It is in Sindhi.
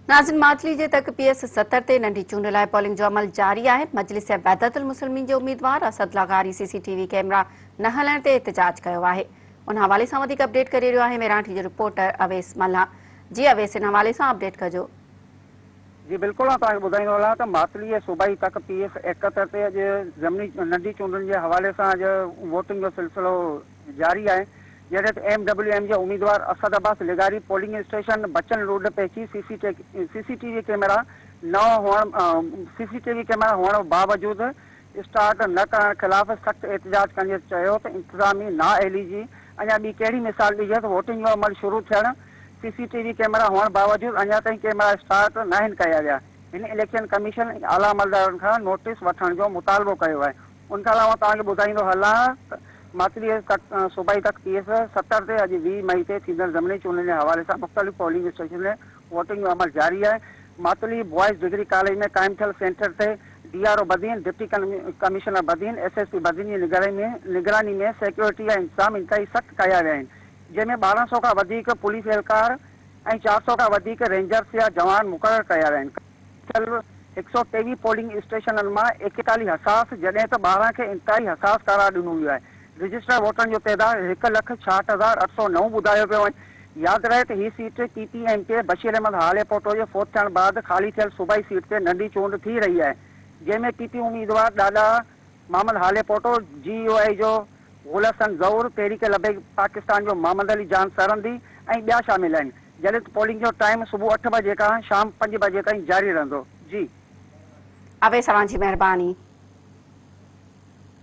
ناظرين ماتلي جي تڪ پي ايس 70 تي ننڍي چونڊ لاء پولنگ جو عمل جاري آهي، مجلس وحدت المسلمين جي اميدوار اسد لغاري سي سي ٽي وي ڪئميرا نه هلڻ تي احتجاج ڪيو آهي، ان حوالي سان وڌيڪ اپڊيٽ ڪري رهيو آهي ميرانٺي جو رپورٽر اويس ملاح، جي اويس ان حوالي سان اپڊيٽ ڪجو. جي بلڪل آئون توهان کي ٻڌائيندو هلان ته ماتلي جي صوبائي تڪ پي ايس 71 تي اڄ ضمني ننڍي چونڊن جي حوالي سان اڄ ووٽنگ جو سلسلو جاري آهي جڏهن ته ايم ڊبليو ايم جي اميدوار اسد عباس لغاري پولنگ اسٽيشن بچن روڊ پهچي سي سي ٽي وي ڪئميرا نه هئڻ سي سي ٽي وي ڪئميرا هئڻ باوجود اسٽارٽ نه ڪرڻ خلاف سخت احتجاج ڪندي چيو ته انتظامي نااهلي جي اڃا ٻي ڪهڙي مثال ڏجي ته ووٽنگ جو عمل شروع ٿيڻ سي سي ٽي وي ڪئميرا هئڻ باوجود اڃا تائين ڪئميرا اسٽارٽ ناهن ڪيا ويا هن اليڪشن ڪميشن ۽ اعليٰ عملدارن کان نوٽيس وٺڻ جو مطالبو ڪيو آهي. ان کان علاوه توهان کي ٻڌائيندو هلان ته ماتلي جي صوبائي تڪ پي ايس 70 تي اڄ 20 مئي تي ٿيندڙ ضمني چونڊن جي حوالي سان مختلف پولنگ اسٽيشن تي ووٽنگ جو عمل جاري آهي. ماتلي بوائز ڊگري ڪاليج ۾ قائم ٿيل سينٽر تي D R O Badin, deputy commissioner Badin, S S P Badin جي نگراني ۾ سيڪيورٽي جا انتظام انتهائي سخت ڪيا ويا آهن جنهن ۾ 12 سئو کان وڌيڪ پوليس اهلڪار ۽ 400 کان وڌيڪ رينجرز جا جوان مقرر ڪيا ويا آهن. ٿيل 123 پولنگ اسٽيشنن مان 41 حساس جڏهن ته 12 کي انتهائي حساس قرار ڏنو ويو آهي. رجسٽرڊ ووٽرن جو تعداد 1,66,809 ٻڌايو پيو وڃي. ياد رهي ته هي seat P P M P Bashir Ahmed Halepoto جي فوت ٿيڻ بعد خالي ٿيل صوبائي سيٽ تي ننڍي چونڊ ٿي رهي آهي جنهن ۾ پي پي اميدوار ڏاڏا محمد هاليپوٽو، جي يو آء جو غل حسن زئور، تحريڪ لبيڪ پاڪستان جو محمد علي جان سرهندي ۽ ٻيا شامل آهن، جڏهن ته پولنگ جو ٽائيم صبح اٺ بجي کان شام پنج بجي تائين جاري رهندو. جي. اويس اوهان جي مهرباني.